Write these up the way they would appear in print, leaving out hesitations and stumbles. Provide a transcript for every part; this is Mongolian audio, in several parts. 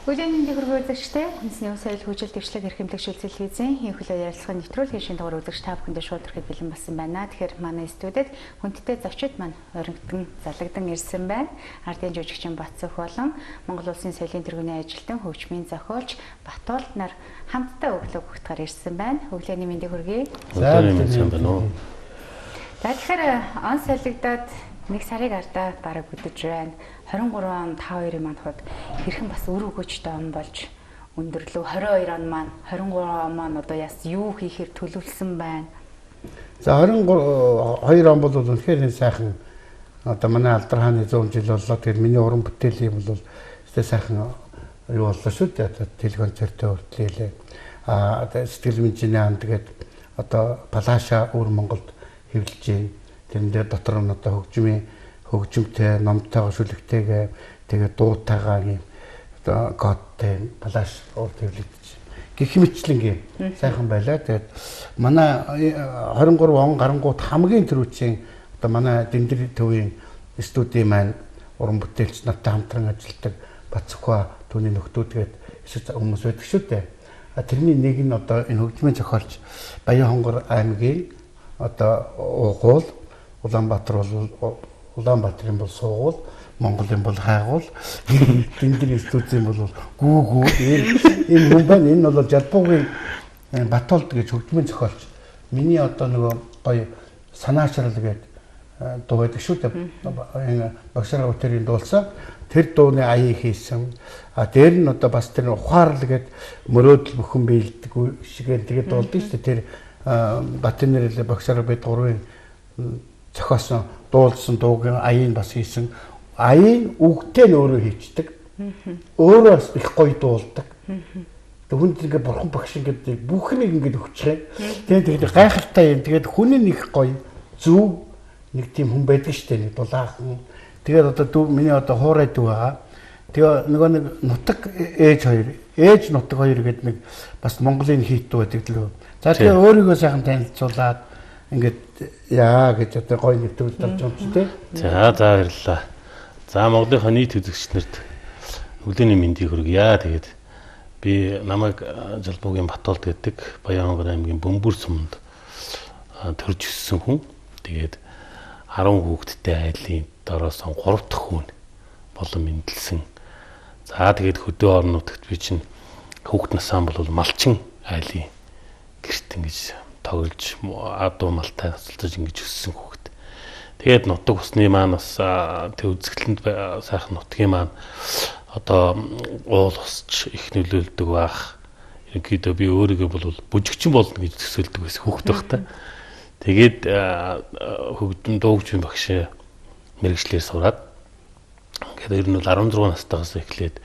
Өглөөний хөргөө үзэгчтэй үндэсний ус соёл хөгжил дэвшлэг эрхэмлэг шилжил телевизийн ийм хөлөө ярилцлагын нэвтрүүлгийн шинэ дугаар үзэгч та бүхэндээ шууд ирэхэд бэлэн болсон байна. Тэгэхээр манай студид хүндтэй зочид маань оргидан залагдан ирсэн байна. Ардын жүжигчин Батцөх болон Монгол Улсын соёлын тэргүүний ажилтан хөгжмийн зохиолч Батуулд нар хамтдаа өглөө бүгдгаар ирсэн байна. Өглөөний мэндийг хүргэе. За сайн байна уу? За тэгэхээр он солигдоод нэг сарыг ардаа бараг өдөж байна. 23 он та хоёрын маань хувьд хэрхэн бас үр өгөөжтэй он болж өндөрлөө. 22 он маань 23 он маань одоо яс юу хийхээр төлөвлөсөн байна? За 22 он бол үнэхээр сайхан одоо манай Алдар хааны 100 жил боллоо. Тэгэхээр миний уран бүтээлийн бол өстой сайхан юу боллоо шүү дээ. Одоо телеконцертээ хүртлээ. А сэтгэл мэндийн анд тэгээд одоо Палаша өвөр Монголд хэвлэж байна. Тэрэн дээр дотор нь одоо хөгжмийн хөгжимтэй, номтойгоо шүлэгтэйгээ тэгээд дуутайгаа ийм одоо кодтай Палаш уур хэвлэгдэж гэх мэтчлэнгийн сайхан байлаа. Тэгээд манай 23 он гарангуут хамгийн түрүүчийн одоо манай Дэмдэр төвийн студийн маань уран бүтээлч нартай хамтран ажилладаг Бацхва түүний нөхдүүд гээд хэсэг хүмүүс байдаг шүү дээ. Тэрний нэг нь одоо энэ хөгжмийн зохиолч Баян-Хонгор аймгийн одоо уугуул Улаанбаатар бол Улаанбаатарын бол суугуул, Монголын бол хайгуул, Дэмдэр студийн бол гүүгүү. Энэ хүн байна. Энэ бол Жалбуугийн Батолд гэж хөгжмийн зохиолч. Миний одоо нөгөө гоё санаачрал гэдэг дуу байдаг шүү дээ. Энэ Багшаар Үтэрийн дуулсан. Тэр дууны аяыг хийсэн. А дээр нь одоо бас тэр ухаарл гээд мөрөөдөл бүхэн биелдэг шигээр тэгээд дуулдаг шүү дээ. Тэр Батын нэрэл Багшаар бид гурвын зохиосон дуулсан дуугийн аяыг бас хийсэн. Аяын үгтэй нь өөрөө хийчдэг. Өөрөө бас их гоё дуулдаг. Тэг хүнд ингээ бурхан багш ингээд бүхнийг ингээд өгчих юм. Тэгээд гайхалтай юм. Тэгээд хүн нь их гоё зөв нэг тийм хүн байдаг штэ, нэг дулаахан. Тэгээд одоо дүү миний одоо хуурай дүү байгаа. Тэгээ нөгөө нэг нутаг ээж хоёр, ээж нутаг хоёр гэдэг нэг бас Монголын хийт дүү байдаг лөө. За тэгээ өөрийгөө сайхан танилцуулаад ингээд яа гэж одоо гоё нэвтрүүлэлт авч байгаа юм чи тээ. За баярлалаа. За Монголынхаа нийт үзэгч нарт өглөөний мэндийг хүргье. Тэгээд би намайг Жалбуугийн Батолд гэдэг Баян-Хонгор аймгийн Бөмбөр суманд төрж өссөн хүн. Тэгээд 10 хүүхэдтэй айлын дороос 3 дахь хүн болон мэндэлсэн. За тэгээд хөдөө орон нутагт би чинь хүүхэд насаа бол малчин айлын гэрт ингэж тоглож адуу малтай тасалдаж ингэж өссөн хүүхэд. Тэгээд нутаг усны маань бас тэг үзэсгэлэнд сайхан нутгийн маань одоо уул усч их нөлөөлдөг байх. Ерөнхийдөө би өөрийгөө бол бүжигчин болно гэж төсөөлдөг байсан хүүхэд байх та. Тэгээд хөгжим дуугчийн багш мэрэгчлэр сураад ингээд ер нь бол 16 настайгаас эхлээд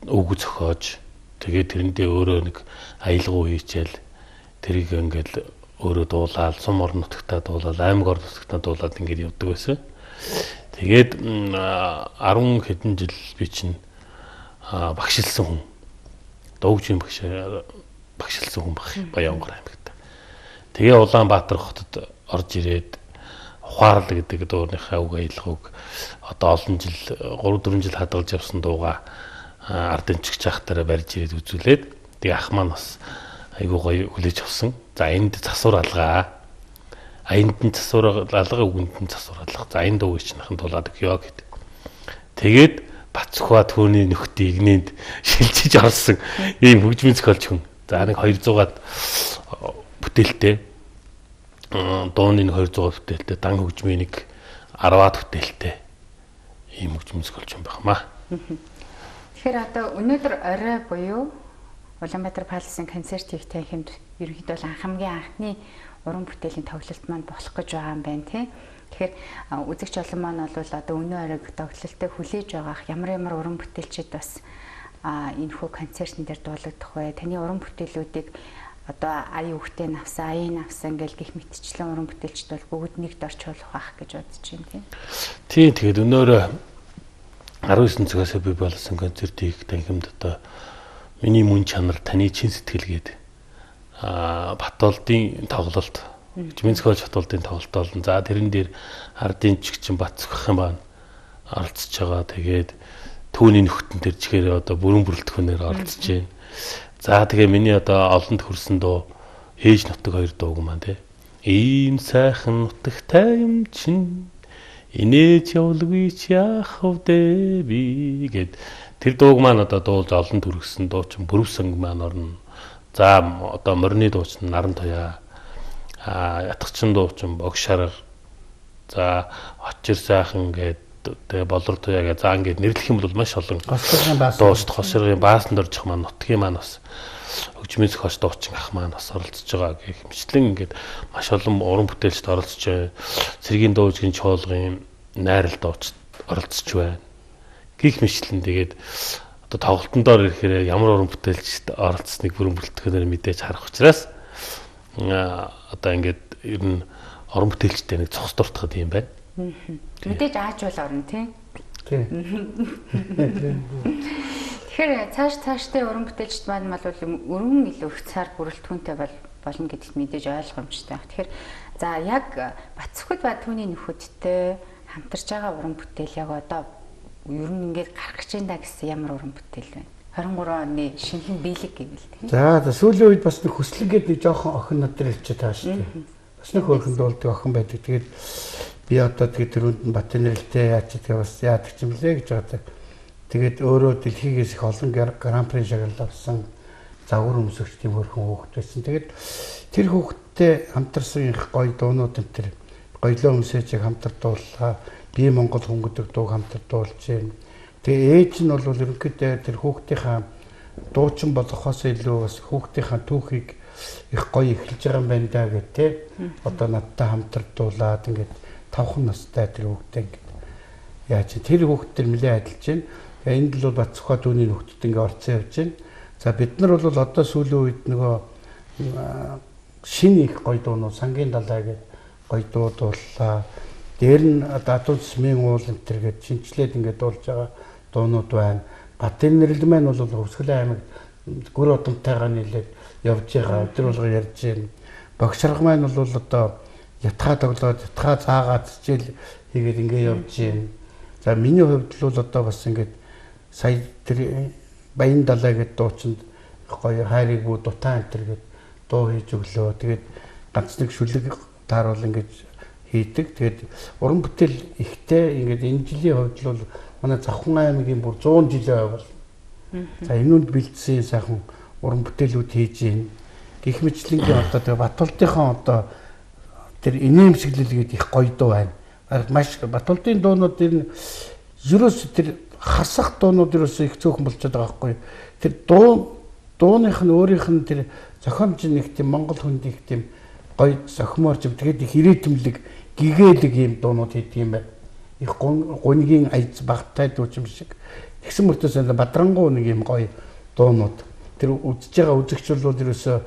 үг зохиож тэгээд тэрэндээ өөрөө нэг аялгау хийчихэл тэрийг ингээд өөрөө дуулаад сум орон нутагтаа дуулаад аймаг орон нутагтаа дуулаад ингээд явдаг байсан. Тэгээд 10 хэдэн жил би чинь багшилсан хүн. Дуугчийн багш багшилсан хүн баг Баян-Хонгор аймагт. Тэгээ Улаанбаатар хотод орж ирээд ухаарл гэдэг дууныхаа үг аялгауг одоо олон жил 3 4 жил хадгалж явсан дууга ард эмчигч ахтараа барьж ирээд үзүүлээд тэгээ ах маань бас айгуу гоё хүлээж авсан. За энд засвар алгаа. А энд нь засвар алга, үгэнд нь засвар алга. За энэ дууг чинь хахан тулаад өгөө гэдэг. Тэгээд Бацхва түүний нөхдийг игнэнд шилжиж орсон ийм хөгжмийн зохиолч хүн. За нэг 200-аад бүтээлтэй дууны нэг 200 бүтээлтэй, дан хөгжмийн нэг 10-аад бүтээлтэй ийм хөгжмийн зохиолч юм байна. Тэгэхээр одоо өнөөдөр орой буюу Улаанбаатар Паласын концерт хийх танхимд ерөнхийдөө бол хамгийн анхны уран бүтээлийн тоглолт маань болох гэж байгаа юм байна тий. Тэгэхээр үзэгч олон маань бол одоо өнөө оройг тоглолтыг хүлээж байгаах ямар ямар уран бүтээлчид бас энэхүү концертын дээр дуулагдах вэ? Таны уран бүтээлүүдийг одоо аян үхтэй навсан, аян навсан гэл гих мэтчлэн уран бүтээлчд бол бүгд нэгд орчуулах байх гэж бодож байна тий. Тийм тэгээд өнөөрөө 19 цагаас бий болсон концерт хийх танхимд одоо миний мөн чанар таны чин сэтгэл гээд Батолдын тоглолт, хөгжмийн зохиолч Батолдын тоглолт болно. За тэрэн дээр ардын чигчин Батцөх юм байна оролцож байгаа. Тэгээд Түүний нөхөтөн тэр чихээр одоо бүрэн бүрэлдэхүүнээр оролцож байна. За тэгээ миний одоо олонд хүрсэн дуу ээж нутаг хоёр дууг маань тий. Ийм сайхан нутагтай юм чинь инээж явлгүй ч яах вэ би гэд тэр дууг маань одоо дуулж олонд хүргэсэн дуучин Бүрвсанг маань орно. За одоо морины дуучин Наран Туяа, ятгчин дуучин Бог Шарга, за Очир сайхан гэд тэгээ Болор Туяа гэ за ингээд нэрлэх юм бол маш олон Хос Хосрын баасан доржих маань нутгийн маань бас хөгжмийн зохиолч дуучин ах маань бас оролцож байгаа гэх мэтчлэн ингээд маш олон уран бүтээлчд оролцож байна. Цэргийн дуужгийн чуулгын найрал дууч оролцож байна. Гэх мэтчлэн тэгээд одоо тоглолтон доор ирэхээр ямар уран бүтээлчд оролцсныг бүрэн бүрэлдэхүүнээр мэдээж харах учраас одоо ингээд ер нь уран бүтээлчтэй нэг цогц дуртахад юм байна. Мэдээж аажуул орно тий. Тий. Тэгэхээр цаашдын уран бүтээлчд маань бол өргөн илүү их цаар бүрэлдэхүүнтэй болно гэдэгт мэдээж ойлгомжтой. Тэгэхээр за яг Батцөхөд ба түүний нөхөдтэй хамтарч байгаа уран бүтээл яг одоо ер нь ингээд гарах гэж байна гэсэн ямар уран бүтээл вэ? 23 оны шинэхэн биелэг гэвэл тийм. За сүүлийн үед бас нэг хүслэг гэдэг нэг жоохон охин над дээр ирчээд байгаа шүү дээ. Бас нэг хөөрхөн дуулдаг охин байдаг. Тэгээд би одоо тэгээд тэрүүнд нь Бат нэрэлтэй яач тэгээ бас яадаг юм лээ гэж байгаа. Тэгээд өөрөө дэлхийгээс их олон гран-при шагнал авсан загвар өмсөгч тийм хөөрхөн хүүхэд байсан. Тэгээд тэр хүүхэдтэй хамтарсан их гоё дуунууд энэ төр гоёлоо өмсөж хамтар дууллаа. Би Монгол хүн гэдэг дууг хамтар дуулж байна. Тэгээ ээж нь бол ерөнхийдөө тэр хүүхдийнхаа дуучин болгохоос илүү бас хүүхдийнхаа түүхийг их гоё эхэлж байгаа юм байна даа гэх тээ. Одоо надтай хамтар дуулаад ингээд 5 настай тэр хүүхдээ ингээд яаж тэр хүүхд төр нэлээд адилж байна. Тэгээ энд л бол Батцөхөө түүний нөхдөд ингээд орцсон явж байна. За бид нар бол одоо сүүлийн үед нөгөө шинэ их гоё дуунууд сангийн далай гэдэг гоё дуу дууллаа. Дээр нь Датун Смын уул энэ төр гэж шинчлээд ингээд дуулж байгаа дуунууд байна. Батын нэрэл маань бол Хөвсгөл аймаг гүр удамтайгаа нийлээд явж байгаа. Өдөр болго ярьж байна. Богшраг маань бол одоо ятгаа тоглоод ятгаа заагаад хичээл хийгээд ингээд явж байна. За миний хувьд л одоо бас ингээд сая тэр Баян далай гэдэг дуучинд гоё хайрыг бүү дутаа энэ төр гэд дуу хийж өглөө. Тэгээд ганц нэг шүлэг тааруул ингэж хийдэг. Тэгээд уран бүтээл ихтэй ингээд энэ жилийн хувьд л манай Завхан аймгийн бүр 100 жилийн ой бол. За энүүнд бэлдсэн сайхан уран бүтээлүүд хийж гин. Гэх мэтлэнгийн одоо тэгээ Батулдынхаа одоо тэр инээмсэглэл гэдэг их гоё дуу байна. Маш Батулдын дуунууд ер нь ерөөс тэр хасах дуунууд ерөөсөө их цөөхөн болчиход байгаа байхгүй. Тэр дууных нь өөрийнх нь тэр зохиомж нэг тийм Монгол хүнд их тийм гоё зохимоор ч тэгээд их ирээдүмлэг гэгээлэг юм дуунууд хийдэг юм байна. Их гунигийн аяз багтай дуу юм шиг. Тэгсэн мөртөөс бадрангуу нэг юм гоё дуунууд. Тэр үзэж байгаа үзэгч бол ерөөсөө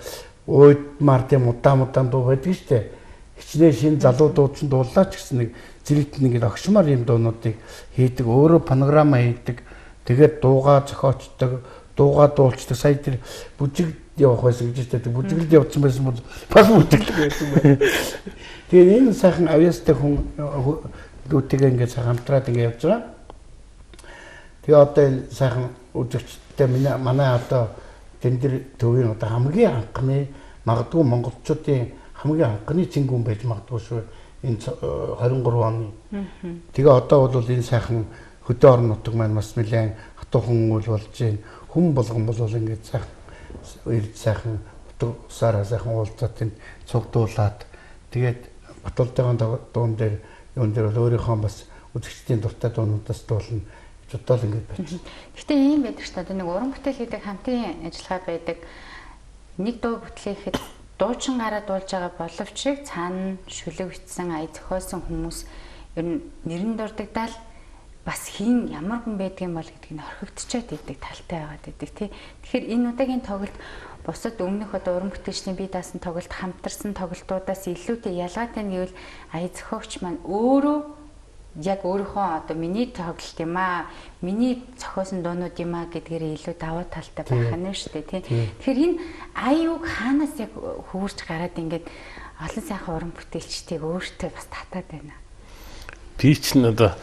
уйдмаар тийм удаан дуу байдаг шүү дээ. Хичнээн шинэ залуу дуучин дууллаа ч гэсэн нэг зэрэгт нэг огшмаар юм дуунуудыг хийдэг, өөрөө панорама хийдэг. Тэгээд дуугаа зохиочдөг, дуугаа дуулцдаг. Сая тэр бүжиг явах байсан гэж хэлдэг. Бүжиглд явцсан байсан бол бас бүжиглэг байсан байна. Тэгээд энэ сайхан авьяастай хүн дүүтэйгээ ингээд сайхан хамтраад ингээд явж байгаа. Тэгээ одоо энэ сайхан үзэгчтэй манай одоо Тэндэр төвийн одоо хамгийн анхны магадгүй монголчуудын хамгийн анхны цэнгүүн байж магадгүй шүү. Энэ 23 оны. Тэгээ одоо бол энэ сайхан хөдөө орон нутаг маань бас нэлээд хатуухан үйл болж байна. Хүн болгон бол ингээд сайхан ирд сайхан утга усаараа сайхан уулзаад энэ цугдуулаад тэгээд Батулдын дуун дээр юун дээр бол өөрийнхөө бас үзэгчдийн дуртай дуунуудаас дуулна гэж бодоол ингээд байж. Гэхдээ ийм байдаг ч одоо нэг уран бүтээл хийдэг хамтын ажиллагаа байдаг. Нэг дуу бүтлээхэд дуучин гараа дуулж байгаа боловч цаана шүлэг бичсэн, ая зохиосон хүмүүс ер нь нэрэн дурдагдаал бас хин ямар хүн байдгийн бол гэдгийг нь орхигдчихэд идэг талтай байгаад идэг тий. Тэгэхээр энэ удаагийн тоглолт бусад өмнөх одоо уран бүтээлчдийн бие даасан тоглолт хамтарсан тоглолтуудаас илүүтэй ялгаатай нь гэвэл ая зохиогч маань өөрөө яг өөрийнхөө одоо миний тоглолт юм аа, миний зохиосон дуунууд юм аа гэдгээрээ илүү давуу талтай байх нь шүү дээ тий. Тэгэхээр энэ аюуг хаанаас яг хөвөрч гараад ингээд олон сайхан уран бүтээлчдийг өөртөө бас татаад байна. Би чинь одоо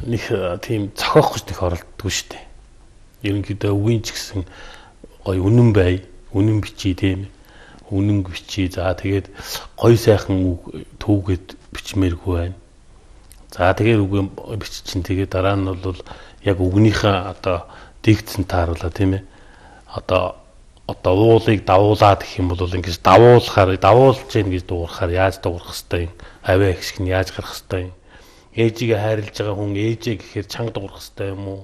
нэг тийм зохиох гэж нэг оролддоггүй шүү дээ. Ерөнхийдөө үгийн ч гэсэн гоё үнэн бай, үнэн бичиж тийм үнэн бичиж. За тэгээд гоё сайхан үг түүгээд бичмээргүй байна. За тэгээд үгийн бичиж чинь тэгээд дараа нь бол яг үгнийхээ одоо дэгдсэн тааруулаа тийм ээ. Одоо уулыг давуулаад гэх юм бол ингэж давуулахаар давуулж гин гэж дуугарахаар яаж дуугарах хэвтэй юм? Авиа гişг нь яаж гарах хэвтэй юм? Ээжигээ хайрлаж байгаа хүн ээжээ гэхээр чанга дуугарах хэвтэй юм уу?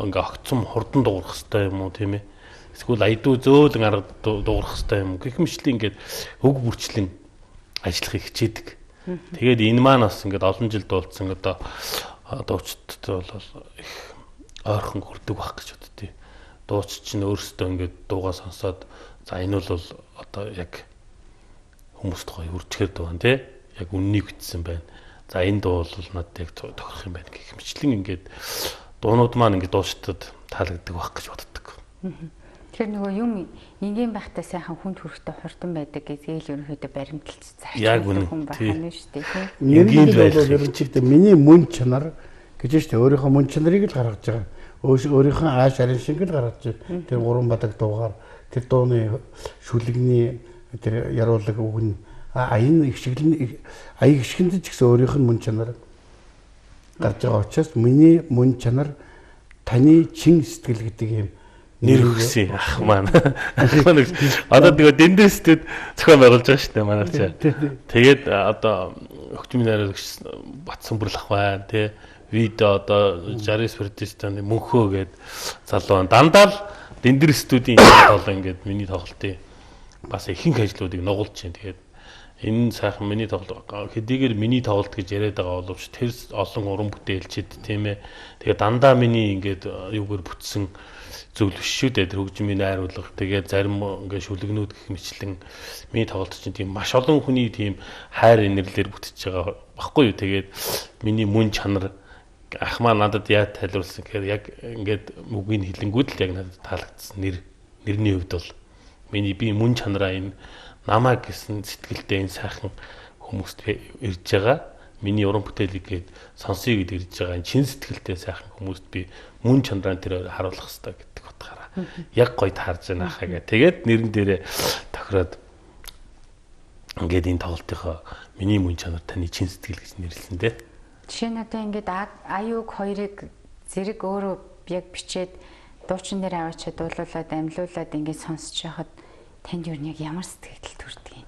Ингээ огцом хурдан дуугарах хэвтэй юм уу тийм ээ? Эсвэл айдуу зөөлөн арга дуугарах хэвтэй юм уу? Гэх мэтлэн ингээд өг бүрчлэн ажиллахыг хичээдэг. Тэгээд энэ маань бас ингээд олон жил дуулсан одоо дуучдад бол их ойрхон хүрдэг байх гэж боддتي. Дууч чинь өөрөөсөө ингээд дуугаа сонсоод за энэ бол одоо яг хүмүүст гоё үржихээр дуу байна тий. Яг үннийг бичсэн байна. За энэ дуу бол надад яг тохирох юм байна гэх мэтлэн ингээд дуунууд маань ингээд дуучдад таалагддаг байх гэж боддог. Тэгэхээр нөгөө юм энгийн байхдаа сайхан хүнд хүрэхтэй хурдан байдаг гэдгийг л ерөнхийдөө баримталж зарчмын хүн байх нь шүү дээ тий. Энгийн бол ерөнхийдөө миний мөн чанар гэж шүү дээ. Өөрийнхөө мөн чанарыг л гаргаж байгаа. Өөрийнхөө ааш арин шиг л гаргаж байна. Тэр гурван бадаг дуугаар тэр дууны шүлэгний тэр яруулаг үг нь аян их шиглэн аяг ишгэнд ч гэсэн өөрийнх нь мөн чанар гарч байгаа учраас миний мөн чанар таны чин сэтгэл гэдэг юм нэр өгсөн ах маань. Ах маань одоо тэгээ дэндээстэд зохион байгуулж байгаа шүү дээ манай чи. Тэгээд одоо хөгжмийн найруулагч Батсанбүрл ах байна тий. Видео одоо 69 продюсерны Мөнхөө гээд залуу байна. Дандаа л Дэндэр студийн тоолоо ингээд миний тоглолтын бас ихэнх ажлуудыг нугалж байна. Тэгээд энэ сайхан миний тоглолт хэдийгээр миний тоглолт гэж яриад байгаа боловч тэр олон уран бүтээлчид тийм ээ. Тэгээд дандаа миний ингээд юугаар бүтсэн зүйл биш шүү дээ. Тэр хөгжмийн найруулга тэгээд зарим ингээд шүлгнүүд гэх мэтлэн миний тоглолт чинь тийм маш олон хүний тийм хайр инэрлэр бүтэж байгаа баггүй юу. Тэгээд миний мөн чанар ах маа надад яаж тайлбарласан гэхээр яг ингээд үгийг хэлэнгүүд л яг надад таалагдсан нэрний хувьд бол миний би мөн чанараа энэ намаа гэсэн сэтгэлдээ энэ сайхан хүмүүст ирж байгаа миний уран бүтээлийг гээд сонсъё гэд ирж байгаа энэ чин сэтгэлтэй сайхан хүмүүст би мөн чанараа тэр харуулах хэрэгтэй гэдэг утгаараа яг гоё таарж байна хаа гэ. Тэгээд нэрэн дээрээ тохироод ингээд энэ тоглолтынхоо миний мөн чанар таны чин сэтгэл гэж нэрлсэн дээ. Жишээ нь одоо ингээд аюуг хоёрыг зэрэг өөрөө яг бичээд дуучин дээр аваачаад дуулуулад амьлуулад ингээд сонсож байхад танд юу нэг ямар сэтгэл төрдөг юм?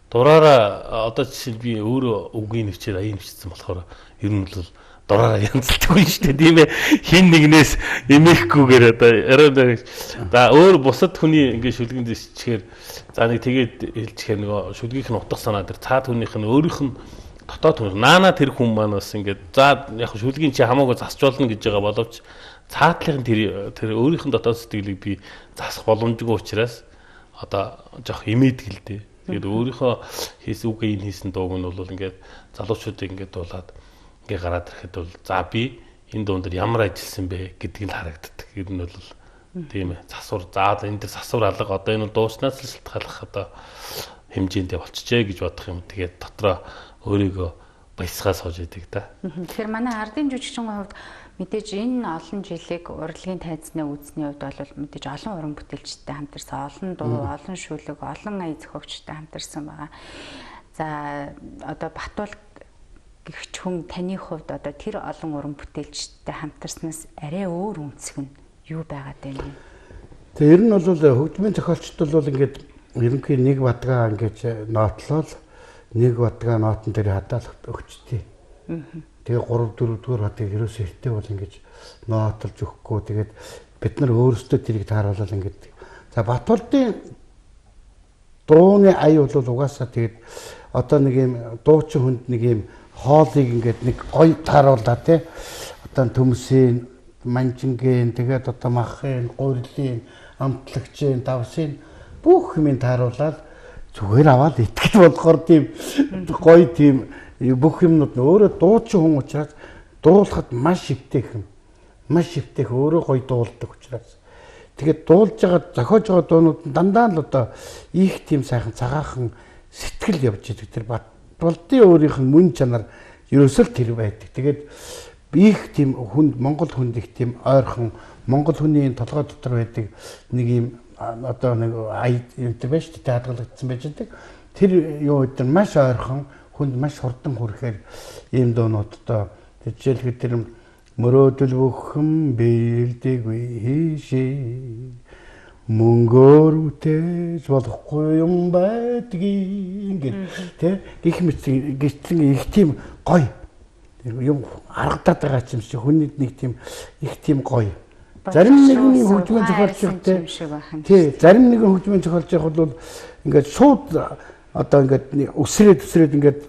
Дураараа одоо жишээ нь би өөрөө үгийн нэвчээр аян нэвчсэн болохоор ер нь бол дураараа янзлдаггүй шүү дээ тийм ээ. Хин нэгнээс эмээхгүйгээр одоо яриа. За өөр бусад хүний ингээд шүлгэнд ичгээр за нэг тэгээд хэлчихээр нөгөө шүлгийнх нь утга санаа тэр цаад хүнийх нь өөрийнх нь дотоод хүн наана тэр хүн маань бас ингээд за яг шүлгийн чи хамаагүй засч болно гэж байгаа боловч цаатлын тэр өөрийнх нь дотоод сэтгэлийг би засах боломжгүй учраас одоо жоох имээдэг л дээ. Тэгээд өөрийнхөө хийсэн үгээ энэ хийсэн дууг нь бол ингээд залуучуудыг ингээд дуулаад ингээд гараад ирэхэд бол за би энэ дуун дээр ямар ажилласан бэ гэдгийг л харагддаг. Тэр нь бол тийм ээ засвар за энэ дээр засвар алга одоо энэ бол дууснаас л шалтгааллах одоо хэмжээндээ болчихжээ гэж бодох юм. Тэгээд дотроо өөрийгөө баясгаа сууж идэг да. Тэгэхээр манай ардын жүжигчин хувьд мэдээж энэ олон жилиг урлагийн тайзны үзсний хувьд бол мэдээж олон уран бүтээлчтэй хамтарсан, олон дуу, олон шүлэг, олон ая зохиогчтой хамтарсан байгаа. За одоо Батулд гихч хүн таны хувьд одоо тэр олон уран бүтээлчтэй хамтарснаас арай өөр үнцг нь юу байгаад байна вэ? Тэгээ ер нь бол хөгжмийн зохиолчд бол ингээд ерөнхий нэг бадгаа ингээд нотлол нэг бадгаа нотон дээр хадаал өгчтэй. Тэгээ 3 4 дугаар бадгийг ерөөсөө эртээ бол ингэж ноотолж өгөхгүй. Тэгээд бид нар өөрсдөө тэрийг тааруулаад ингэж. За Батулдын дууны ая бол угаасаа тэгээд одоо нэг юм дуучин хүнд нэг юм хоолыг ингээд нэг гоё тааруулаа тий. Одоо төмсийн, манжингийн, тэгээд одоо махын, гурилын, амтлагчийн, давсын бүх юмыг тааруулаад зүгээр аваад итгэл болохоор тийм гоё тийм бүх юмнууд нь өөрөө дуучин хүн учраас дуулахад маш эвтэйхэн өөрөө гоё дуулдаг учраас тэгээд дуулж байгаа зохиож байгаа дуунууд нь дандаа л одоо их тийм сайхан цагаахан сэтгэл явж идэг. Тэр Батулдын өөрийнх нь мөн чанар ерөөсөө тэр байдаг. Тэгээд Их тийм хүнд Монгол хүнд их тийм ойрхон Монгол хүний энэ толгой дотор байдаг нэг юм одоо нэг ая юм тэр байж тээ хадгалагдсан байж байдаг. Тэр юу өдр маш ойрхон хүнд маш хурдан хүрэхээр ийм дуунууд одоо жишээлбэл тэр мөрөөдөл бүхэн биелдэггүй хийшээ мөнгөөр үтэж болохгүй юм байдгийг ингээд тий гих мэт гитлэн их тийм гоё юм аргадаад байгаа юм шиг хүний нэг тийм их тийм гоё. Зарим нэгний хөгжмөн зохиолж явах тий зарим нэгэн хөгжмөн зохиолж явах бол ингээд шууд одоо ингээд өсрээд ингээд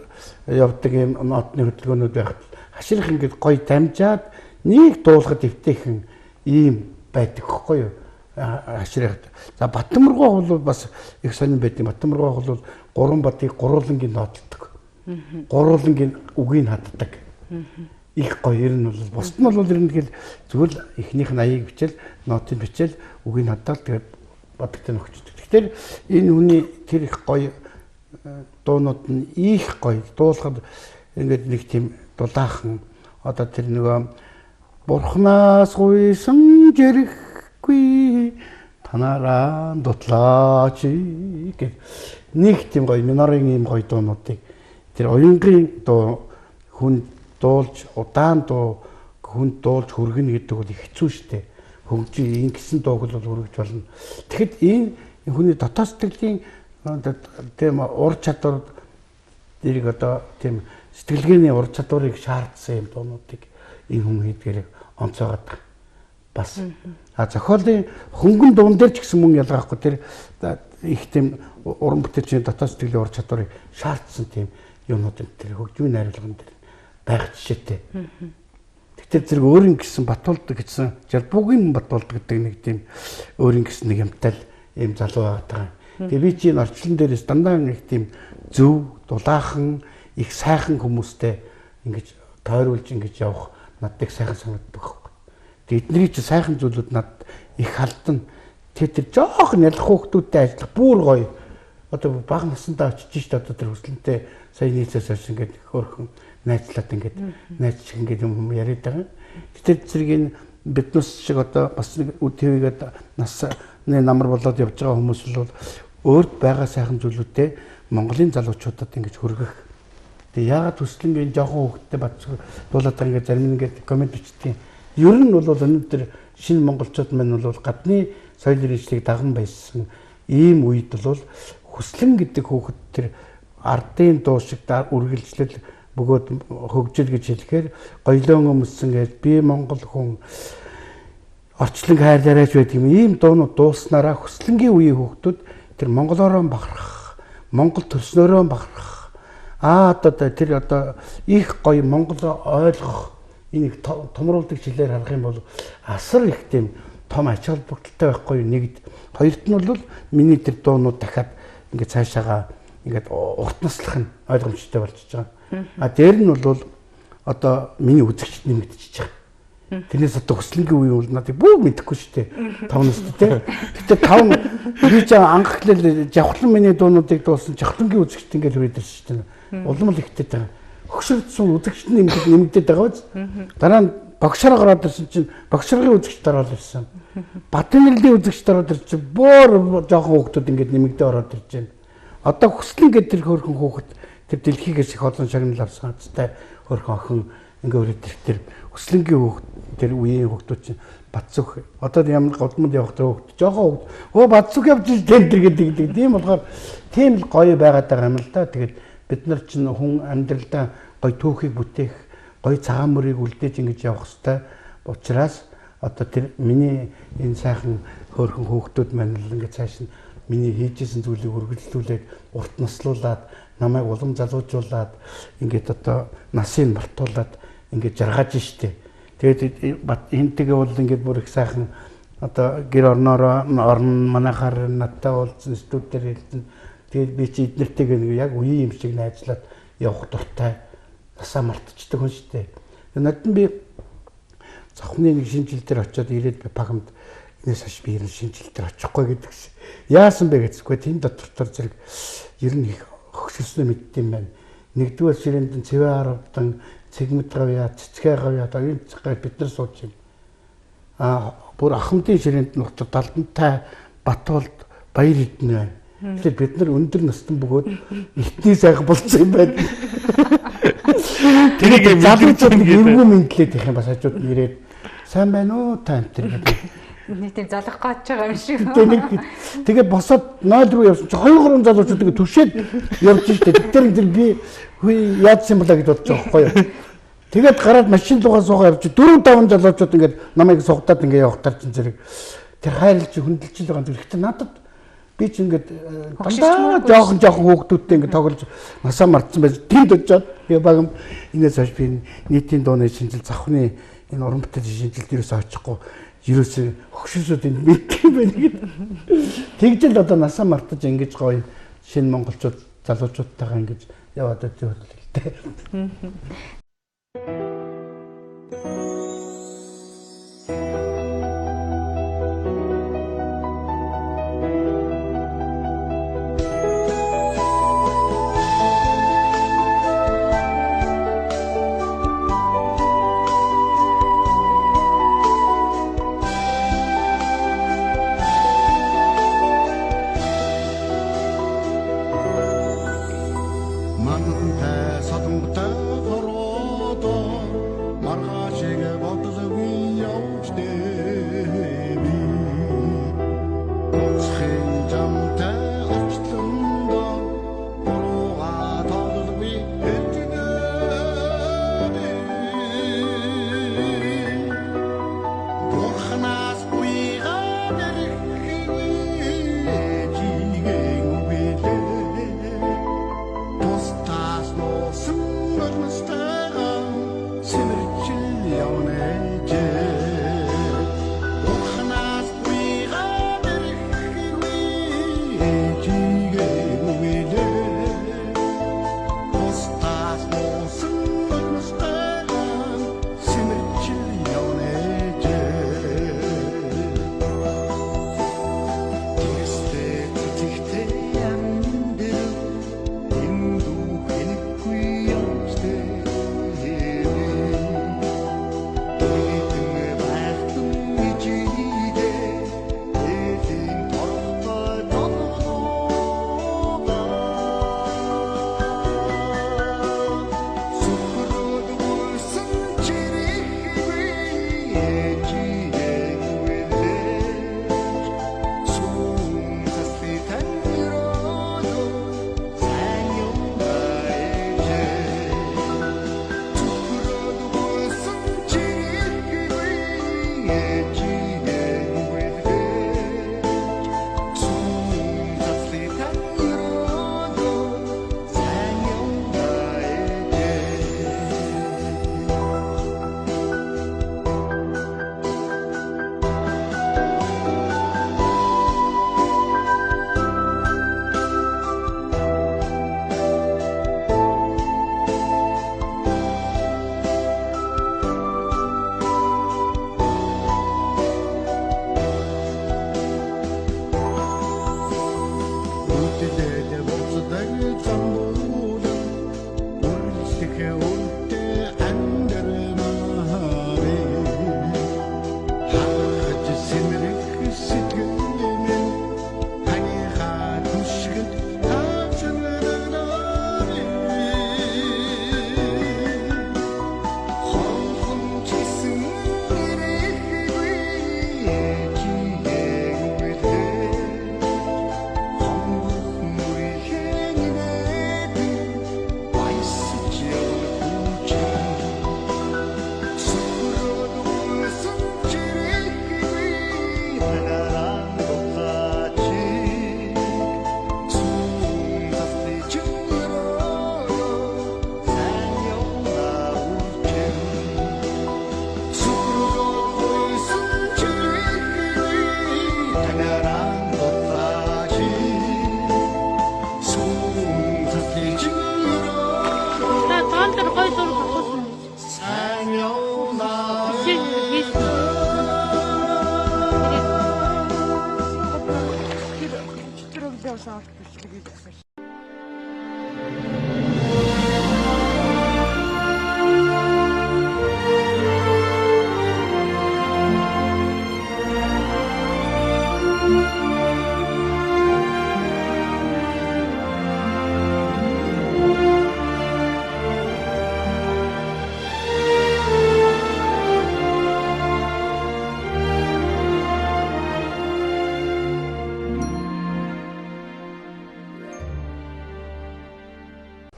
явдаг юм нотны хөдөлгөөнүүд байхад хаширх ингээд гоё дамжаад нэг дуулахад эвтэйхэн ийм байдаг хөхгүй юу хаширх. За Батмыргоо бол бас их сонин байдаг. Батмыргоо бол гурван бадыг гурвангийн ноотолдог. Гурвангийн үгийг хаддаг. Их гоё ер нь бол бусд нь бол ер нь тэгэл зүгээр л эхнийх нь аяыг бичээл нотыг бичээл үгийг хаддаал тэгээд бодогтой нөхчдөг. Тэгэхээр энэ хүний тэр их гоё дуунууд нь их гоё дуулахад ингээд нэг тийм дулаахан одоо тэр нөгөө бурхнаас гуйсан жирэхгүй танаараа дутлаач гэх нэг тийм гоё минорын ийм гоё дуунуудыг тэр уянгийн дуу хүн дуулж удаан дуу хүн дуулж хүргэнэ гэдэг бол их хэцүү шттэ. Хөгжин ингэсэн дууг бол хүргэж болно. Тэгэхэд энэ хүний дотоод сэтгэлийн тийм ур чадвар дэрэг одоо тийм сэтгэлгээний ур чадварыг шаардсан юм дуунуудыг энэ хүн хийдгээрээ онцоогоод бас. А зохиолын хөнгөн дуун дээр ч гэсэн мөн ялгаахгүй тэр их тийм уран бүтээлчийн дотоод сэтгэлийн ур чадварыг шаардсан тийм юмнууд тэр хөгжмийн найруулган дээр байх жишээтэй. Тэгтэл зэрэг өөрийн гэсэн Батулд гэсэн Жалбуугийн Батулд гэдэг нэг тийм өөрийн гэсэн нэг юмтай л ийм залуу байгаа. Тэгээ би чи энэ орчлон дээрээс дандаа нэг тийм зөв, дулаахан, их сайхан хүмүүстэй ингэж тойруулж ингэж явах надад их сайхан санагддаг байхгүй. Тэгээ эдний чи сайхан зүйлүүд надад их халдана. Тэгээ тэр жоохон ялах хүүхдүүдтэй ажиллах бүр гоё. Одоо бага насндаа очиж шít одоо тэр хүслэнтэй сая нийцээс хойш ингээд хөөрхөн найзлаад ингээд найз шиг ингээд юм яриад байгаа. Тэгэхээр зэрэг энэ биднес шиг одоо бас нэг үд твийгээд насны намар болоод явж байгаа хүмүүс бол өөрт байгаа сайхан зүйлүүдээ Монголын залуучуудад ингэж хүргэх. Тэгээ яагаад төслөнгийн жоохон хүүхдтэй бацгүй дуулаад байгаа ингээд зарим ингээд коммент бичдэг. Ер нь бол өнөөдөр шинэ монголчууд маань бол гадны соёл иргэншлийг даган байсан ийм үед бол хүслэн гэдэг хүүхэд тэр ардын дуу шиг үргэлжлэл бөгөөд хөгжил гэж хэлэхээр гоёлон өмссөн гэж би монгол хүн орчлон хайрлаарайч байдаг юм. Ийм дуунууд дууснараа хүслэнгийн үеийн хүүхдүүд тэр монголоороо бахархах, монгол төрснөөрөө бахархах. Одоо тэр одоо их гоё монгол ойлгох энэ их томруулдаг жилээр харах юм бол асар их тийм том ач холбогдолтой байхгүй нэгд. Хоёрт нь бол миний тэр дуунууд дахиад ингээд цаашаага ингээд урт наслах нь ойлгомжтой болчихж байгаа. А дээр нь бол одоо миний үзэгчд нэмэгдчихэж байгаа. Тэрнээс одоо хүслэнгийн үе бол надыг бүр мэдэхгүй шүү дээ. 5 настай тий. Гэтэ 5 би ч анхлал жавхлан миний дуунуудыг дуулсан жавхлангийн үзэгчд ингээд хүрээд ирсэн шүү дээ. Улам л ихтэй байгаа. Хөшөрдсөн үзэгчд нэмэгдээд байгаа биз. Дараа нь богшоор гараад ирсэн чинь богшорын үзэгчд ороод ирсэн. Батын нэлийн үзэгчд ороод ирсэн чинь бүр жоохон хүүхдүүд ингээд нэмэгдээ ороод ирж байна. Одоо хүслэн гэдэг тэр хөөрхөн хүүхэд тэр дэлхийгээс их олон шагнал авсан хацтай хөөрхөн охин ингээ өрөөд ирэх тэр хүслэнгийн хүүхд тэр үеийн хүүхдүүд чинь Батцүх одоо ямар годмонд явах тэр хүүхд жоохон хүүхд өө Батцүх явж тэн тэр гэдэг. Тийм болохоор тийм л гоё байгаад байгаа юм л да. Тэгээд бид нар чинь хүн амьдралдаа гоё түүхийг бүтээх, гоё цагаан мөрийг үлдээж ингэж явах хэвээр учраас одоо тэр миний энэ сайхан хөөрхөн хүүхдүүд маань л ингээ цааш нь миний хийжсэн зүйлийг үргэлжлүүлээд урт наслуулад намайг улам залуужуулад ингээд одоо насыг мартуулад ингээд жаргаж штэ. Тэгээд энтэйгээ бол ингээд бүр их сайхан одоо гэр орноороо орн манайхаар надтай уулзсан студиэр хэлсэн. Тэгээд би чи эднэртэйгээ нэг яг үеийн юм шиг найзлаад явах дуртай насаа мартчихдаг хүн штэ. Надад нь би завхны нэг шинэ жил дээр очиод ирээд би пагамд энэс хойш би ер нь шинэ жил дээр очихгүй гэдэг шин. Яасан бэ гэцгүй тийм дотор зэрэг ер нь их хөгшөрснөө мэддэм байна. Нэгдүгээр ширээнд нь цэвэ харавдан, Цэгмэд гавья, Цэцгээ гавья одоо энэ гавь бид нар сууж байна. Аа бүр Ахмадын ширээнд нь дотор Далдантай Батуулд Баяр Эрдэнэ байна. Тэгэхээр бид нар өндөр настан бөгөөд эртний сайхан болсон юм байна. Тэрийг залуучууд эвгүй мэндлээд их юм бас хажууд нь ирээд сайн байна уу та энэ төр гэдэг. Нэг тийм залах гоож байгаа юм шиг. Тэгээ нэг тэгээ босоод 0 руу явсан чи 2 3 залуучууд ингээ түшээд явж штэ. Тэр тэр би хүй яадсан болоо гэж бодож байгаа байхгүй юу. Тэгээд гараад машин руугаа суугаа явж 4 5 залуучууд ингээд намайг сугадаад ингээ явахтар чинь зэрэг тэр хайрлж хөндлөж л байгаа юм. Гэхдээ надад би ч ингээд дандаа жоохон жоохон хүүхдүүдтэй ингээд тоглож насаа мартсан байж тэнд очиод би багам энэс хойш би нийтийн дууны шинжил завхны энэ уран бүтээлийн шинжилд ерөөсөө очихгүй ерөөсөө хөгшөөсөд энд мэддэг юм байна гэд. Тэгжэл одоо насаа мартаж ингэж гоё шинэ монголчууд залуучуудтайгаа ингэж яваад байдаг л дээ.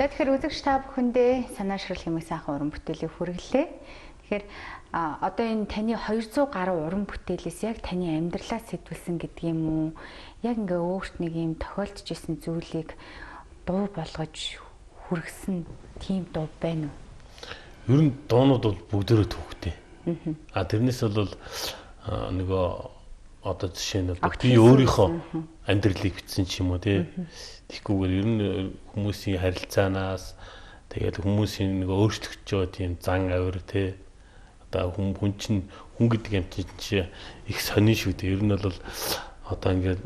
За тэгэхээр үзэгч та бүхэндээ санаа ширэл хэмээх сайхан уран бүтээлийг хүргэлээ. Тэгэхээр одоо энэ таны 200 гаруй уран бүтээлээс яг таны амьдралаа сэтвэлсэн гэдэг юм уу? Яг ингээ өөрт нэг юм тохиолдож исэн зүйлийг дуу болгож хүргэсэн тийм дуу байна уу? Ер нь дуунууд бол бүгдээрээ түүхтэй. А тэрнээс бол нөгөө одоо жишээ нь бол би өөрийнхөө амьдралыг бичсэн ч юм уу тий. Тэгэхгүйгээр ер нь хүмүүсийн харилцаанаас тэгээд хүмүүсийн нөгөө өөрчлөгдөж байгаа тийм зан авир тий. Одоо хүн чинь хүн гэдэг юм чинь их сонин шүү дээ. Ер нь бол одоо ингээд